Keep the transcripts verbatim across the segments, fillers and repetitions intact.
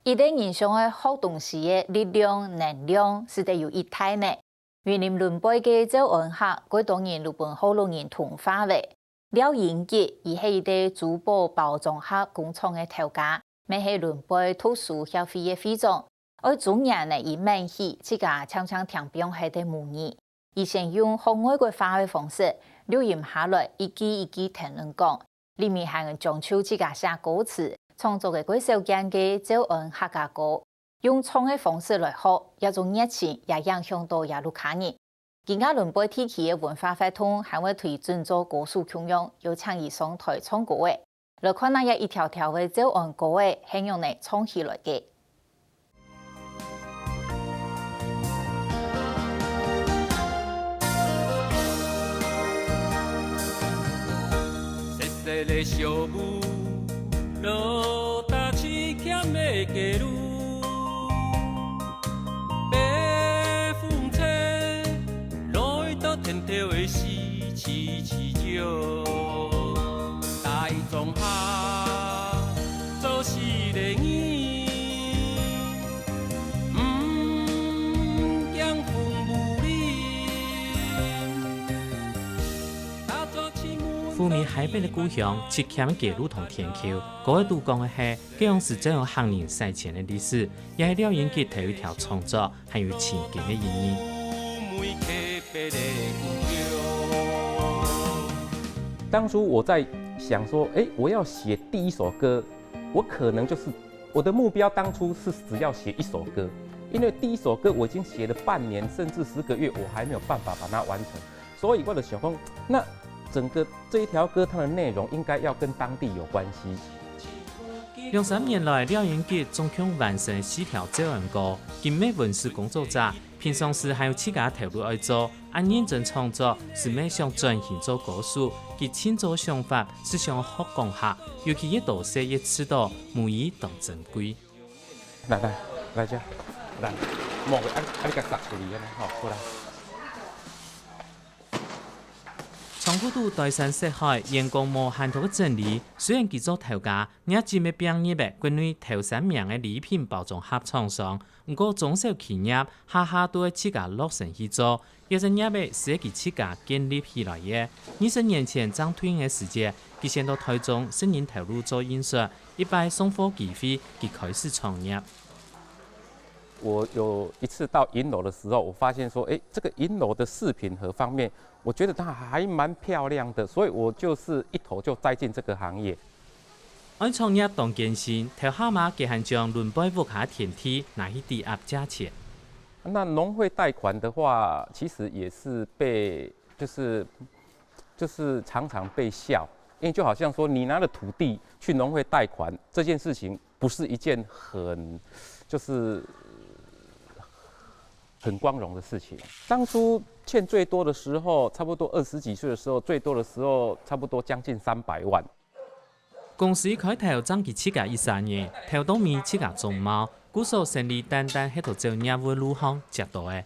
一代人想愛學東西个力量、能量，實在有一大呢。雲林崙背个詔安客，過多人就分學老人同化了。廖英吉，佢係一個珠寶包裝盒工廠个頭家，乜係崙背讀書協會个會長。愛逐年呢，佢愐起自家常常聽放忒个母語。佢先用學外國話个方式錄音下來，一句一句跈等講， 裡面還將就自家寫歌詞，創作个過少見个詔安客家歌，用唱个方式來學，這種熱情也影響到這屋下人。今下崙背地區个文化活動還會推準做歌手共樣，邀請佢上台唱歌仔。來看啊，這一條條个詔安歌仔係仰仔唱起來个。 細細个小雨，落佇洎扈个街路，北風吹，落到田頭个四七七九。大莊下，做事个人，毋驚風雨淋。 湖面海邊个故鄉，淰涿个街路同田坵，歌仔肚講个係該央時詔安客人徙遷个歷史，也係廖英吉頭一條創作，還有情感个意義。當初我在想說，哎，我要寫第一首歌，我可能就是我的目標當初是只要寫一首歌，因為第一首歌我已經寫了半年甚至十個月，我還沒有辦法把它完成。 所以我就想講，那整個這一條歌它的內容應該要跟當地有關係。兩三年來，廖英吉總共完成四條詔安歌，佢乜文史工作者，平常時還有自家頭路愛做，恁認真創作，係乜想轉型做歌手，佢盡早想法係想學講客，尤其越多歲越知道母語當珍貴。 來來來遮，來，莫个，啊啊你共捒出去按呢吼，好來。長久佇台山食海，員工無閒頭个整理。雖然佢做頭家，若今个拚入个國內頭三名个禮品包裝盒廠商，毋過中小企業下下都愛自家落身去做， 這隻業仔係佢自家建立起來个。二十年前正退伍个時節，佢先到台中食人頭路做印刷，一擺送貨機會，佢開始創業。我有一次到銀樓的時候，我發現說，哎，這個銀樓的飾品盒方面，我覺得它還蠻漂亮的，所以我就是一頭就栽進這個行業。 愛創業當艱辛，頭下嘛佢還將崙背屋下田地拿去抵押借錢。那農會貸款的話，其實也是被，就是，就是常常被笑，因為就好像說你拿了土地去農會貸款，這件事情不是一件很，就是很光榮的事情。當初欠最多的時候，差不多二十幾歲的時候，最多的時候差不多將近三百萬。 公司一開頭正佢自家一儕人，頭到尾自家總貿，故所生理單單係在走業務路項接到个。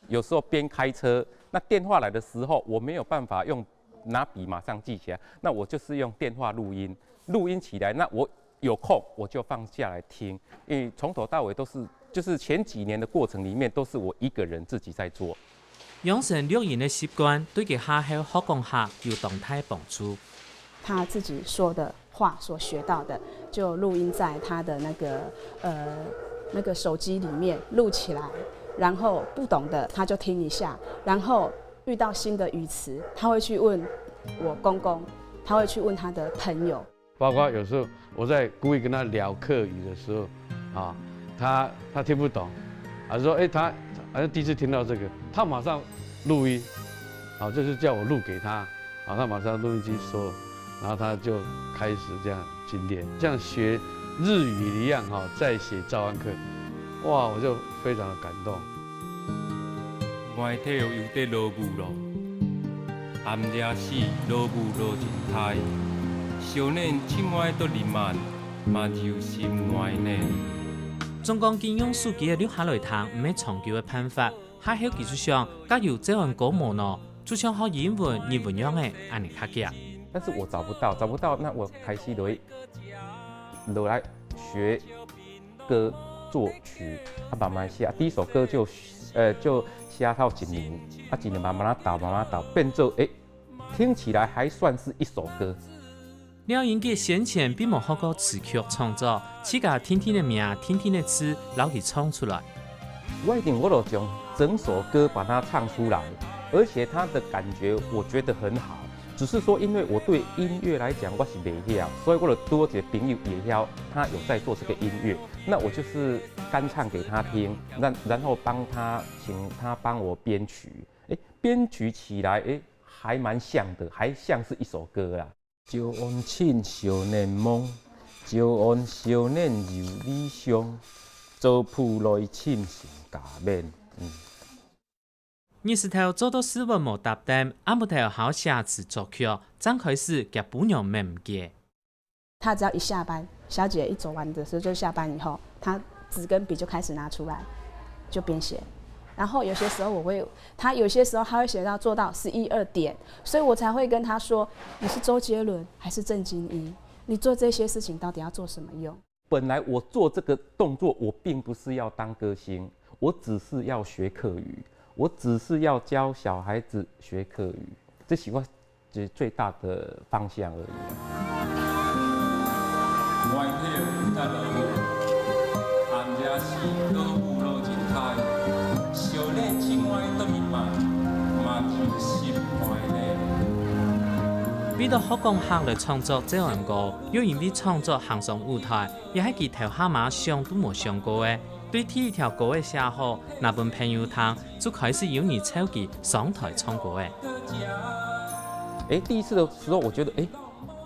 有時候邊開車，那電話來的時候，我沒有辦法用拿筆馬上記起來，那我就是用電話錄音，錄音起來，那我有空我就放下來聽，因為從頭到尾都是，就是前幾年的過程裡面都是我一個人自己在做。 養成錄音个習慣，對佢下後學講客有當大幫助。他自己說的話所學到的，就錄音在他的那個呃那個手機裡面錄起來，然後不懂的他就聽一下，然後遇到新的語詞，他會去問我公公，他會去問他的朋友。 包括有時候我在故意跟他聊客語的時候，啊，他他聽不懂，啊說哎他好像第一次聽到這個，他馬上錄音，啊，就是叫我錄給他，啊，他馬上錄音機收，然後他就開始這樣去練，像學日語一樣哈，在寫詔安客，哇，我就非常的感動。 外頭有咧落雨咯，暗夜時落雨落真大，少年親愛都臨暗，嘛有心內呢。總講緊用手機仔錄下來聽，毋係長久个辦法。下後佢就想，假如這款歌無呢，就像學英文、日文樣仔，恁呢較遽。但是我找不到，找不到，那我開始落落來學歌作曲，啊，慢慢寫。啊，第一首歌就，呃，就寫到一年，啊，一年慢慢仔導，慢慢仔導，變做，誒，聽起來還算是一首歌。廖英傑先前並無學過詞曲創作，自家定定个名、定定个字，摎佢唱出來。我一定我就將整首歌把它唱出來，而且它的感覺我覺得很好。 只是說，因為我對音樂來講，我是袂曉，所以我就拄著一个朋友會曉，他有在做這個音樂，那我就是翻唱給他聽，然，然後幫他，請他幫我編曲。誒，編曲起來，誒，還蠻像的，還像是一首歌啦。早安親像眠夢，早安少年有理想，早起來親像假面。嗯。 日時頭做到四五無搭等，暗晡頭好寫詞作曲，正開始挾餔娘眠毋過。他只要一下班，小姐一走完的時候，就下班以後，他紙跟笔就開始拿出來，就邊寫。然後有些時候我會，他有些時候他會寫到做到十一二點，所以我才會跟他說：“你是周杰倫還是鄭經一？你做這些事情到底要做什麼用？” 本來我做這個動作，我並不是要當歌星，我只是要學客語，我只是要教小孩子學客語，這是我最，最大的方向而已。為著學講客來創作這首歌，又因為創作行上舞台， 也係佢頭下馬想都無想過个。對第一條歌个寫好，拿分朋友聽，就開始有人湊佢上台唱歌个。誒，第一次的時候，我覺得，誒，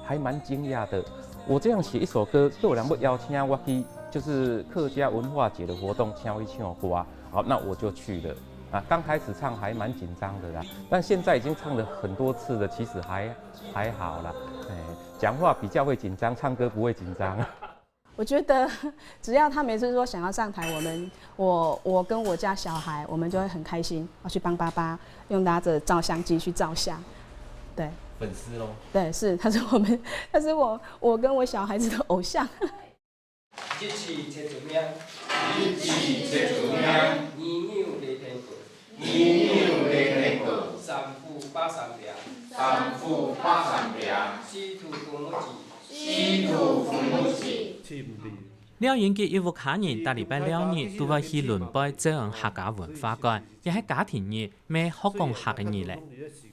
還蠻驚訝的。我這樣寫一首歌，都有人會邀請我去，就是客家文化節的活動，請我去唱歌啊。好，那我就去了。啊，剛開始唱還蠻緊張的啦，但現在已經唱了很多次了，其實還，還好啦。誒，講話比較會緊張，唱歌不會緊張。 我覺得只要他每次說想要上台，我們，我，我跟我家小孩，我們就會很開心，要去幫爸爸用拿著照相機去照相。對。粉絲咯。對，是，他是我們，他是我，我跟我小孩子的偶像。日時出名，日時出名，二娘犁田坵，二娘犁田坵，三夫百三兵，三夫百三兵，四肚父母志， 廖英傑一屋下人逐禮拜六日都會去崙背詔安客家文化館，也係家庭日，乜學講客个日仔。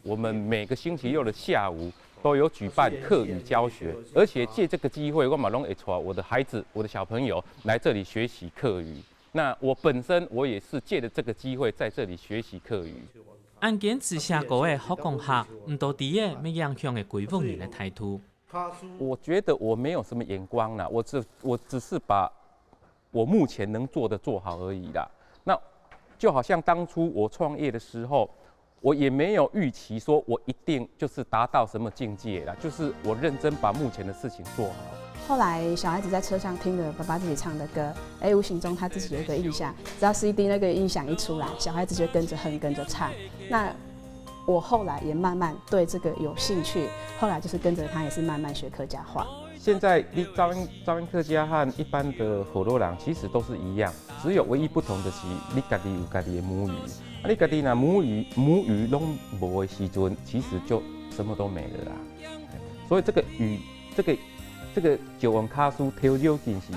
我們每個星期六的下午都有舉辦客語教學，而且藉這個機會，我嘛攏會帶我的孩子、我的小朋友來這裡學習客語。那我本身我也是藉著這個機會在這裡學習客語。恁堅持寫歌仔學講客，毋多知仔乜影響个歸屋人个態度。 我覺得我沒有什麼眼光啦，我只，我只是把我目前能做的做好而已啦。那就好像當初我創業的時候，我也沒有預期說我一定就是達到什麼境界啦，就是我認真把目前的事情做好。後來小孩子在車上聽了爸爸自己唱的歌，誒，無形中他自己有一個印象，只要C D那個音響一出來，小孩子就跟著哼，跟著唱。那 我後來也慢慢對這個有興趣，後來就是跟著他也是慢慢學客家話。現在你詔安，詔安客家和一般的河洛人其實都是一樣，只有唯一不同的是，你家己有家己的母語。啊，你家己若母語，母語攏無的時陣，其實就什麼都沒了啦。所以這個語，這個，這個詔安客事頭要緊是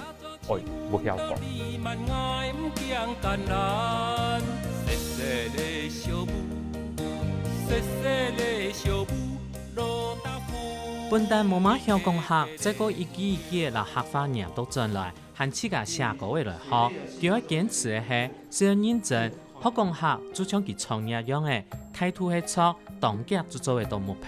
哎，無曉講。本旦無麼曉講客，再過一句一句摎客話唸倒轉來，還自家寫歌仔來學。佢愛堅持个係，只要認真，學講客就像佢創業樣仔，態度係著，當遽就做得到目標。